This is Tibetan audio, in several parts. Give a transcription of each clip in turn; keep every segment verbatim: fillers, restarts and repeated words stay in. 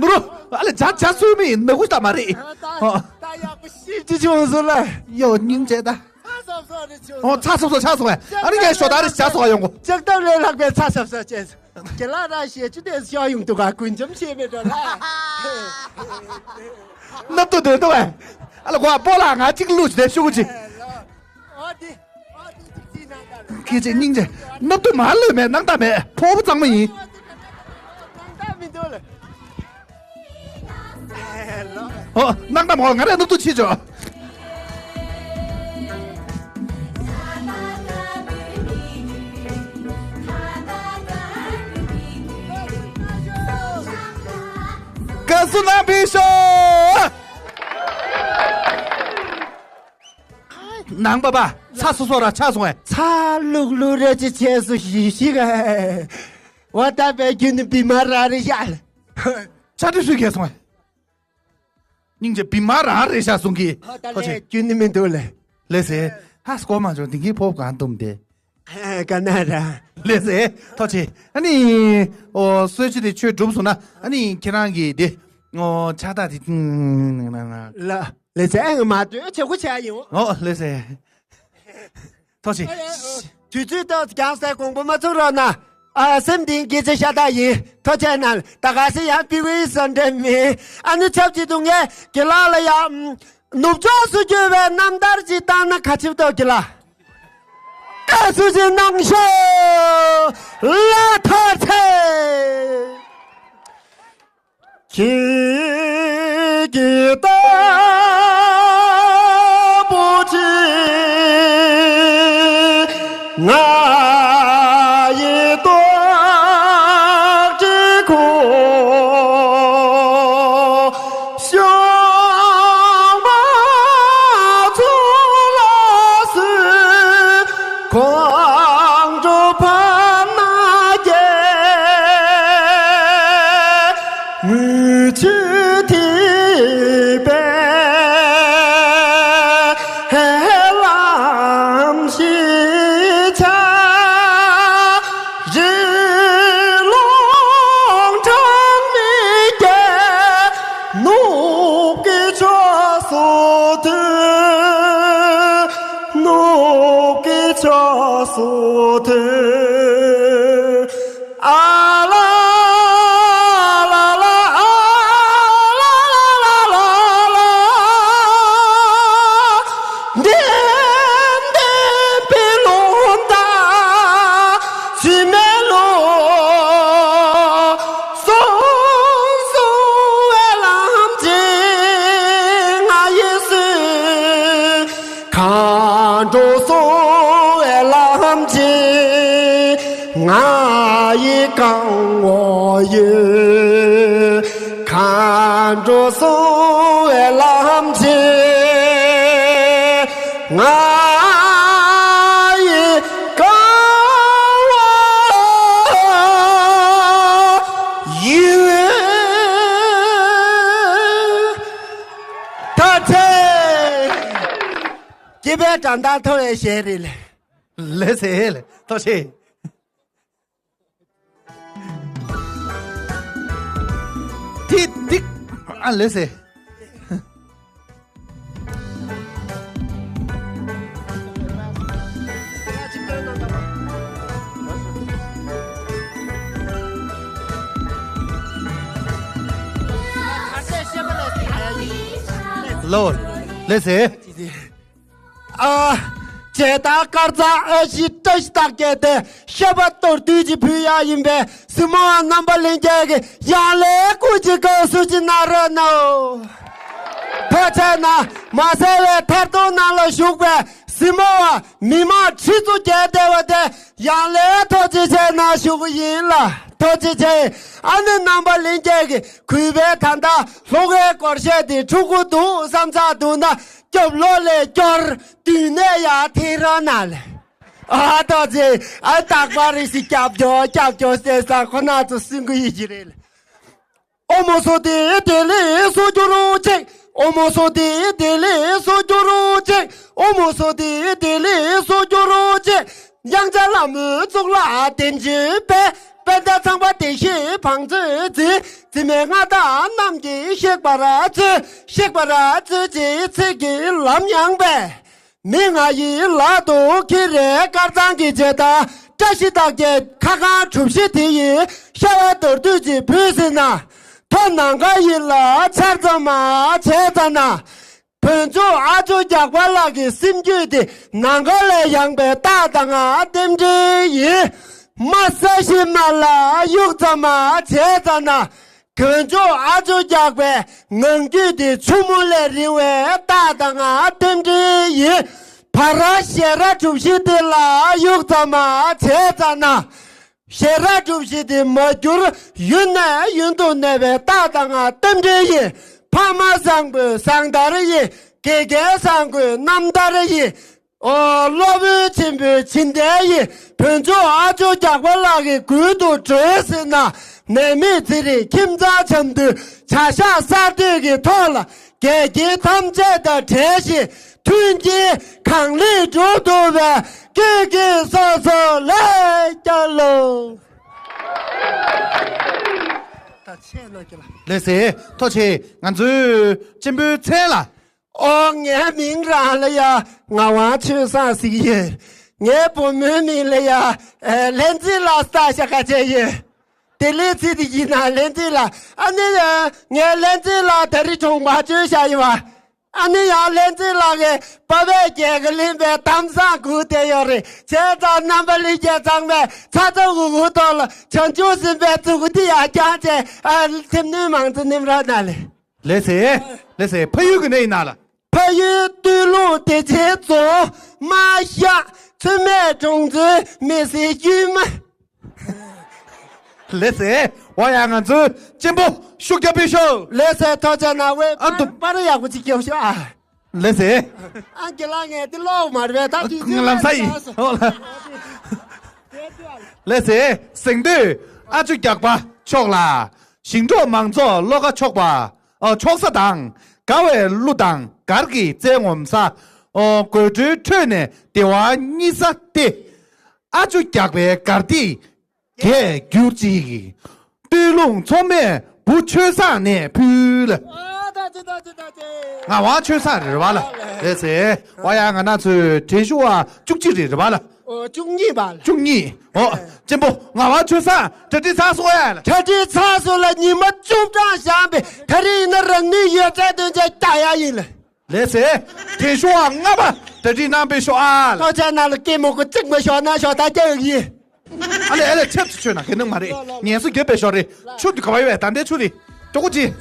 ནུ་རོ། ཨ་ལེ་ཇ་ཇ་སུ་མི་ནུ་གུ་ད་མ་རེད། ད་ད་ཡག་པོ་ཤི་ཅི་ཆུང་སོ་ལ། ཡོ་སྙིང་རྗེ་ད། ཚ་སོབ་སོབ་རེ་ཆུང་། ཨོ་ཚ་སོབ་སོབ་ཆ་སོང་ཨ་ནི་ངས་ཞོ་ད་རེ་ཇ་སོ་ཡོང་གོ། ལྕགས་ཐབ་ལས་ལྷག་པའི་ཚ་སོབ་སོབ་ཅེས། དགེ་ལགས་ར་ཞེ་ཅི་དེ་ཤོ་ཡོང་འདུག་ག་ཀུན་འཇམ་ཤེས་མེད་འགྲོ་ལ། ནབ་ཏུ་འདོད་འདུག་ཨ། ཨ་ལ་གོ་ཨ་པོ་ལ་ང་གཅིག་ལུས་ལས་ཤུ་གུ་ཅི། ཨོ་དེ། ཨོ་དེ་ཅིག་ཅིག་ནང་ད་ལ། ཁྱེད་ཅིག་སྙིང་རྗེ། ནབ་ཏུ་མ་ལུས་མེད་ནང་ད་མེད་ཕོ་བོ་གཙང་མ་ཡིན། ནང་ད་མི་འདུག་ལ། ཨོ་ནང་ད་མོ་ང་རེ་ནབ་ཏུ་ཕྱི་ཅོ། ཀ་སུ་ན་བི་ཤོ། ནང་པ་པ་ཚ་སོ་སོ་ར་ཆ་སོང་ཨེ། ཚ་ལུག་ལུག་རེ་ཅི་ཆེ་སུ་ཞི་ཞི་ག། བ་ད་པའི་རྒྱུན་ནི་བི་མ་ར་རེ་ཡ། ཆ་འདྲི་སུས་གས་སོང་ཨེ། སྙིང་རྗེ་བི་མ་ར་རེ་ཤ་སོང་གི། ཧ་ད་ཐོ་ཆེ། ལེ་རྒྱུན་ནི་མི་འདུག་ལེ། ལེ་སེ། ཧ་སྐོ་མ་ཅོ་དེང་གི་ཕོབ་གང་འདུམ་དེ། ཧ་ག་ན་ར། ལེ་སེ། ཐོ་ཆེ། ཨ་ནི། ཨོ་གསོལ་ཕྱི་དེ་ཆོས་འགྲུབ་སོང་ན་ཨ་ནི་ཁྱེད་རང་གི་དེ། ཨོ་ཆ་ད་དེ། ལ། ལེ་སེ་ཨེ་ང་མ་ལྟོས་ཆེ་གོ་ཆེ་ཡིན། ཨོ་ལེ་སེ། ཐོ་ཆེ། དུས་ཚོད་ཏོག་ཙམ་ཀྱང་སའི་དགོངས་པ་མ་ཚོམ་རོགས་གནང་། ཨ་སེམས་གཏིང་སྐྱེ་ཆེ་ཤ་སྟག་ཡིན། ཐོ་ཆེ་ན་ད་ག་སེ་ཡང་པི་ཝི་སོན་འདྲེ་མི། ཨ་ནི་ཆབ་ཅིག་ཏུ་ངས་དགེ་ལགས་ལ་ཡང་ནུབ་ཕྱོགས་སུ་བསྐྱོད་པའི་རྣམ་ཐར་ཅིག་བཏང་ན་ག་ཆིབ་ཏོ་དགེ་ལགས། ཀ་སུ་ཅི་གནང་ཤོག། ལ་ཐོ་ཆེ། ཁྱེད་ཀྱི་ལྟ་བུ་ཅིག་ང་ཡི་ཏོག་ཅིག་ཁོ་ཤོང་བ་ཚོ་ལ་སུ་ཁོང་ཁྲོ་ཕམ་ན་རྒྱལ། མུ་ཆུ་ཐིགས་པའི་ལམ་ཞིག་ཆགས། རི་ཀླུང་གྲངས་མེད་ཀྱི་ནུབ་ཀྱི་ཕྱོགས་སུ་ཐོན། ནུབ་ཀྱི་ཕྱོགས་སུ་ཐོན། ཨ་ལ་ལ་ལ་ཨ་ལ་ལ་ལ་ལ་ལ། འདྲེན་འདྲེན་པའི་རླུང་རྟ་ཕྱི་མའི་ལོ། སོང་སོང་བའི་ལམ་ཅིག་ང་ཡི་སུན། མཁའ་འགྲོ་སོང་བའི་ལམ་ཅིག་ང་ཡི་གང་བོ་ཡོད། མཁའ་འགྲོ་སོང་བའི་ལམ་ཅིག་ང་ཡི་གང་བོ་ཡོད། ཐ་ཚེ། སྐྱེས་པའི་དགྲ་ཟླ་མཐོ་བའི་ཞལ་རས་ལས། ལེ་ཚེ་ལེ་ཐོ་ཆེ། ཐིག་ཐིག་ཨ་ལེ་ཚེ། ལོ། ལེ་ཚེ། ཨ། བྱས་དང་དཀར་གཙང་ཨ་ཞེ་བཀྲ་ཤིས་རྟགས་བརྒྱད་དེ་ཤ་བ་གཏོར་དུས་ཀྱི་ཕུལ་ཡག་ཡིན་པས་གཟིགས་མོ་བ་རྣམ་པ་ལྷན་རྒྱས་ཀྱིས་ཡང་ལེ་སྐུ་མཁྱེན་དགའ་བསུ་ཅིག་གནང་རོགས་གནང་། ཕལ་ཆེར་ན་མ་གསལ་བའི་མཐར་གཏུགས་ནང་ལ་བཞུགས་པའི་གཟིགས་མོ་བ་མི་མང་ཁྲི་ཚོ་བརྒལ་བསྡད་པ་དེ་ཡང་ལེ་ཐུགས་རྗེ་ཆེ་གནང་ཞུ་གི་ཡིན་ལ། ཐུགས་རྗེ་ཆེ། ཨ་ནི་རྣམ་པ་ལྷན་རྒྱས་ཀྱིས་གུས་པས་ད་ལྟ་ལྷོ་ཁའི་སྒོར་གཞས་དེ་འཁྲུག་གི་འདུག་བསམ་ཚར་འདུག་ན། སྐྱོབ་ལོ་ལས་སྐྱོར་དུས་ནས་ཡར་འཐེན་རོགས་གནང་ལེ། ཨ་ཐོག་ཅེ་ཨ་རྟག་པར་རེ་ཞིག་སྐྱབས་བཅོལ་སྐྱབས་བཅོལ་ཟེར་ས་ཁོ་ན་ཚོ་སུན་གི་ཡིད་ཀྱི་རེད་ལེ། ཨོ་མོ་སོ་དེ་དེ་ལས་སོ་རྒྱུ་རུ་ཅིག་ཨོ་མོ་སོ་དེ་དེ་ལས་སོ་རྒྱུ་རུ་ཅིག་ཨོ་མོ་སོ་དེ་དེ་ལས་སོ་རྒྱུ་རུ་ཅིག་དབྱངས་འཆར་ལྷ་མོའི་གཙུག་ལག་དེ་འཇིགས་པའི་ དཔལ་ལྡན་ཚངས་པ་བདེ་གཤེགས་བང་མཛོད་འཛིན། འཛིན་མའི་མངའ་བདག་རྣམས་ཀྱིས་གཤེགས་པར་མཛོད། གཤེགས་པར་མཛོད་ཅེས་ཚིག་གི་ལམ་ཡངས་པས། མི་ང་ཡི་ལག་ཏུ་ཁྱེར་རེ་དཀར་གཙང་གི་བྱེ་ཐང་བཀྲ་ཤིས་རྟགས་བརྒྱད་ཁ་ཁང་གྲུ་བཞི་དེ་ཡི་ཤ་བའི་མདོར་བསྡུས་ཅིག་ཕུལ་ཟིན་ན། མཐོ་ནམ་མཁའ་ཡི་ལ་ཆར་ཙམ་མ་བྱས་ཙ་ན། བོད་ཕྲུག་ཨ་ཅོ་རྒྱགས་པ་ལགས་ཀྱི་སེམས་རྒྱུད་དེ་ནམ་མཁའ་ལས་ཡངས་པའི་རྟགས་དང་རྟེན་འབྲེལ་ཡིན། མ་ས་གཞི་མ་ལ་གཡུག་ཙམ་མ་བྱས་ཙ་ན། བོད་ཕྲུག་ཨ་ཅོ་རྒྱགས་པའི་ངང་རྒྱུད་དེ་ཆུ་མོ་ལས་རིང་བའི་རྟགས་དང་རྟེན་འབྲེལ་ཡིན། བར་ཞལ་རས་གྲུ་བཞི་དེ་ལ་གཡུག་ཙམ་མ་བྱས་ཙ་ན། ཞལ་རས་གྲུ་བཞི་དེ་མ་གྱུར་ཡུན་ནས་ཡུན་དུ་གནས་པའི་རྟགས་དང་རྟེན་འབྲེལ་ཡིན། ཕ་མ་བཟང་པོའི་བཟང་དར་ཡིན། དགེ་རྒན་བཟང་པོའི་རྣམ་ཐར་ཡིན། ཨོ། སློབ་དཔོན་ཆེན་པོའི་བྱིན་རླབས་ཡིན། བོད་ཕྲུག་ཨ་ཅོ་རྒྱགས་པ་ལགས་ཀྱི་མགུལ་དུ་གྲོལ་ཟིན་ན། ནད་མེད་ཚེ་རིང་ཁྱིམ་ཚང་འཆམ་མཐུན་བྱ་གཞག་གསར་གཏོད་ཀྱི་ཐོག་ལ་འགལ་རྐྱེན་ཐམས་ཅད་དང་བྲལ་ཞིང་མཐུན་རྐྱེན་གང་ལེགས་འགྲུབ་ཐུབ་པའི་སྐུ་ཁམས་བཟང་སོང་། ལེགས་སྐྱ་ལོ། ལགས་སེ། ཐུགས་རྗེ་ཆེ། ང་ཚོའི་གཅེན་པོའི་མཚན་ལ། ཨོ། ངའི་མིང་རང་ལ་ཡ་ངག་དབང་ཆོས་བཟང་ཟེར་གྱི་ཡོད། ངའི་བུ་མོའི་མིང་ལ་ཡ་ཨེ་ལྷ་འཛིན་ལགས་ཟེར་བཞག་ག་བྱས་ཡོད། དེ་ལས་ཚེ་འདི་ཡིན་ན་ལྷ་འཛིན་ལགས། ཨ་ནི་ཡ་ངའི་ལྷ་འཛིན་ལགས་ད་རེས་གྲོངས་པ་བྱོན་བཞག་ཡོད་པ། ཨ་ནི་ཡང་ལྷ་འཛིན་ལགས་ཀྱི་པ་ཕས་རྒྱལ་ཁ་ལེན་པའི་གཏམ་བཟང་སྒུག་བསྡད་ཡོད་རེད། བྱས་ཙང་རྣམ་པ་ལྷན་རྒྱས་ཚང་མས་ཚ་ཚ་འུར་འུར་ཐོག་ལ་བྱང་ཆུབ་སེམས་དཔའི་གཙུག་གི་ཡར་བརྐྱངས་བྱས། ཨ། སེམས་ནུས་མང་ཙམ་སྣེམས་རོགས་གནང་ལེ། ལགས་སེ། ལགས་སེ། ཕ་ཡུལ་ག་ནས་ཡིན་ན་ལགས། ཕ་ཡུལ་སྟོད་ལུང་བདེ་ཆེན་རྫོང་། རྨ་བྱ་མཚོ་སྨད་གྲོང་ཚོའི་མི་སེར་དཀྱུས་མ། ལགས་སེ། འོ་ཡ། ང་ཚོའི་གཅེན་པོ་ཤུགས་རྒྱབ་ཕེབས་ཤོག། ལགས་སེ། ཐུགས་རྗེ་གནང་བས། ཨ། དུ། པར་ཡག་པོ་ཅིག་རྒྱོབ་ཤོག་ཨ། ལགས་སེ། ཨ། རྒན་ལགས། ངས་འདི་ཀློག་མ་རེད་པས། ད་དུས་ཚོད། ལམ་སང་ཡིན། ལགས་སེ། གཟེངས་བསྟོད་ཨ་ཅོ་རྒྱགས་པ་མཆོག་ལ། ཞིང་འབྲོག་མང་ཚོགས་བློ་ཁ་ཕྱོགས་པ། ཨོ། ཕྱོགས་ས་དང་། དགའ་བའི་གླུ་དང་གར་གྱི་རྩལ་ངོམ་ས། ཨོ། དགོད་བྲོའི་ཁྲོད་ནས་བདེ་བ་རྙེད་ས་སྟེ། ཨ་ཅོ་རྒྱགས་པའི་གར་སྟེགས་རྒྱས་གྱུར་ཅིག། སྟོད་ལུང་མཚོ་སྨད་བུ་ཆོས་བཟང་ནས་ཕུལ། ཨ། ཐུགས་རྗེ་ཆེ། ཐུགས་རྗེ་ཆེ། ཐུགས་རྗེ་ཆེ། ངག་དབང་ཆོས་བཟང་རེད་པ་ལགས། ལགས་སེ། འོ་ཡ། ང་ན་ཚོའི་དྲན་ཤོག་ཨ། བཅུ་གཅིག་རེད། རེད་པ་ལགས། ཨོ། བཅུ་གཉིས་པ་ལགས། བཅུ་གཉིས། ཨོ། ཨེ། གཅེན་པོ་ངག་དབང་ཆོས་བཟང་གྲ་སྒྲིག་ཚར་སོང་ཡ་ལགས། གྲ་སྒྲིག་ཚར་སོང་ལགས། ཉི་མ་བཅུ་གྲངས་བཞག་པས། ད་རེས་ཡིན་ན་རང་ནུས་ཡོད་ཚད་དོན་ཆེན་རྒྱག་ཡ་ཡིན་ལགས། ལགས་སེ། དྲན་ཤོག་ཨ། ལྔ་པ་གྲ་སྒྲིག་གནང་ཕེབས་ཤོག་ཨ། ཐུགས་རྗེ་གནང་ལགས། སྐད་མོ་གོ་གཅིག་མ་ཤོར་ན་ཤོག། ད་རྒྱག་ཡིན། ཨ་ལས། ཨ་ལས། ཆབ་ཏུ་ཆོད་ན་ག་ནང་མ་རེད། ངལ་གསོ་རྒྱབ་པའི་ཞོར་རེད། ཆུ་དུ་ག་བ་ཡོད་པས། ད་ལྟའི་ཆུ་རེད། ཅོག་གོ་ཅི།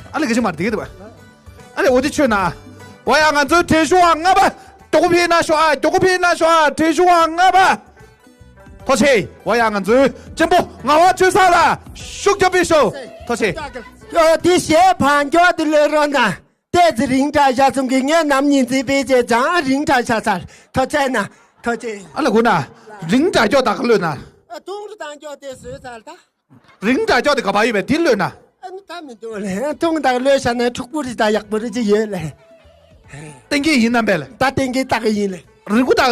ཨ་ལས། ག་ཅི་མ་རེད། དེ་ག་དེ་བ། ཨ་ལས། འོ་དེ་ཆོད་ན། འོ་ཡ། ང་ཚོའི་དྲན་ཤོག་ཨ། ལྔ་པ་ཅོག་གོ་ཕེབས་ན་ཤོག་ཨ། ཅོག་གོ་ཕེབས་ན་ཤོག་ཨ། དྲན་ཤོག་ཨ། ལྔ་པ། ཐུགས་རྗེ་ཆེ། འོ་ཡ། ང་ཚོའི་གཅེན་པོ་ངག་དབང་ཆོས་བཟང་ལགས་ཤུགས་རྒྱབ་ཕེབས་ཤོག། ཐུགས་རྗེ་ཆེ། ཨ། དེ་གཞས་བང་མགྱོགས་དེ་ལོས་རོགས་གནང་། ཏོག་ཙམ་རིང་དྲགས་ཤག་གསུང་གི། ངས་ནམ་ཉིན་རྩིས་སྤེལ་བྱས་ཙང་རིང་དྲགས་ཤག་ཚར། ཐུགས་རྗེ་གནང་། ཐུགས་རྗེ་ཆེ། ཨ་ལས། གོ་ན། རིང་དྲགས་ཀྱོག་དག་ག་ལོས་ན། ཨ། ཐུང་རུ་བཏང་ཀྱོག་དེ་བཟོས་ཚར་ད། རིང་དྲགས་ཀྱོག་དེ་ག་པར་ཡོད་པས། དེ་ལོས་ན། ཨ་ནི་ད་མི་འདུག་ལགས། ཐུང་དག་ལོས་བཞག་ན་འཁྲུག་པོ་རེད། ད་ཡག་པོ་རེ་ཅིག་ཡོད་ལགས། གཏན་འཁེལ་ཡིན་ནམ་པས་ལགས། ད་གཏན་འཁེལ་བཏགས་ཀྱི་ཡིན་ལགས། རིང་པོ་དག་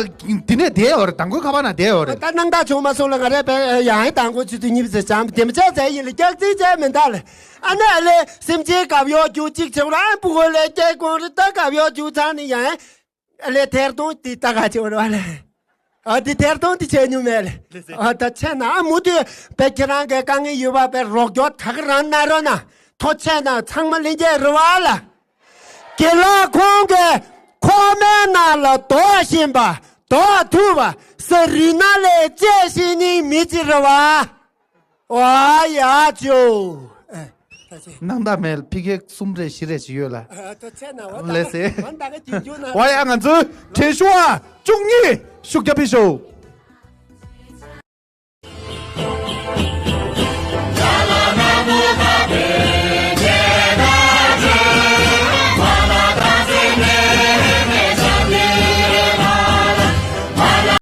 འདི་ནས་བསྡད་ཡོད་རེད། དང་པོའི་ཁ་པར་ནང་བསྡད་ཡོད་རེད། ད་སྣང་དག་བྱུང་མ་སོང་ལགས། ང་རས་པས་ཡང་དང་པོ་ཆུ་ཚོད་གཉིས་པ་ཙམ་བྱས་བདེ་མོ་བྱས་བྱས་ཡིན་ལགས། སྐྱག་རྫུན་བྱས་མིན་ད་ལགས། ཨ་ནི་ཨ་ལས། སེམས་ཅན་གབ་གཡོག་རྒྱུག་གཅིག་བྱེད་ར་ཨ་བུ་གོ་ལས་སྐྱེ་གོང་རི་ད་གབ་གཡོག་རྒྱུག་ཚར་ནི་ཡང་། ཨ་ལས། ཐེར་གདོང་དེ་ལྟ་ག་ཅིག་འོར་བ་ལ། ཨ། དེ་ཐེར་གདོང་དེ་བྱས་མྱོང་མེད་ལགས། ཨ། ད་བྱས་ན་ཨ་མུ་མཐུད་པའི་ཁྱེད་རང་གི་དཀའ་ངལ་ཡོད་པ་པའི་རོགས་སྐྱོར་དག་རང་གནང་རོགས་གནང་། ཐུགས་རྗེ་ཆེ་གནང་། ཚང་མ་ལྷན་རྒྱས་རེད་པ་ལགས། དགེ་ལགས་ཁོང་གིས་ཁོག་མའི་ནང་ལ་རྡོ་ཤེས་པ། རྡོ་ཐུག་པ། ས་རུལ་ནང་ལས་ལྕེ་ཤེས་ནི་མི་གཅིག་རེད་པ། ཨོ་ཡ་ཅོ། ཨེ། ཐུགས་རྗེ་ཆེ། སྣང་དག་མེད་ལགས། ཕི་ཁེ་གསུམ་རེ་བཞི་རེ་ཞིག་ཡོད་ལགས། ཨ། ཐུགས་རྗེ་ཆེ་གནང་། འོ་ད་ལགས་སེ། འོ་ད་ག་ཅིག་རྒྱུགས་གནང་། འོ་ཡ། ང་ཚོའི་དྲན་ཤོག་ཨ། བཅུ་གཉིས་ཤུགས་རྒྱབ་ཕེབས་ཤོག།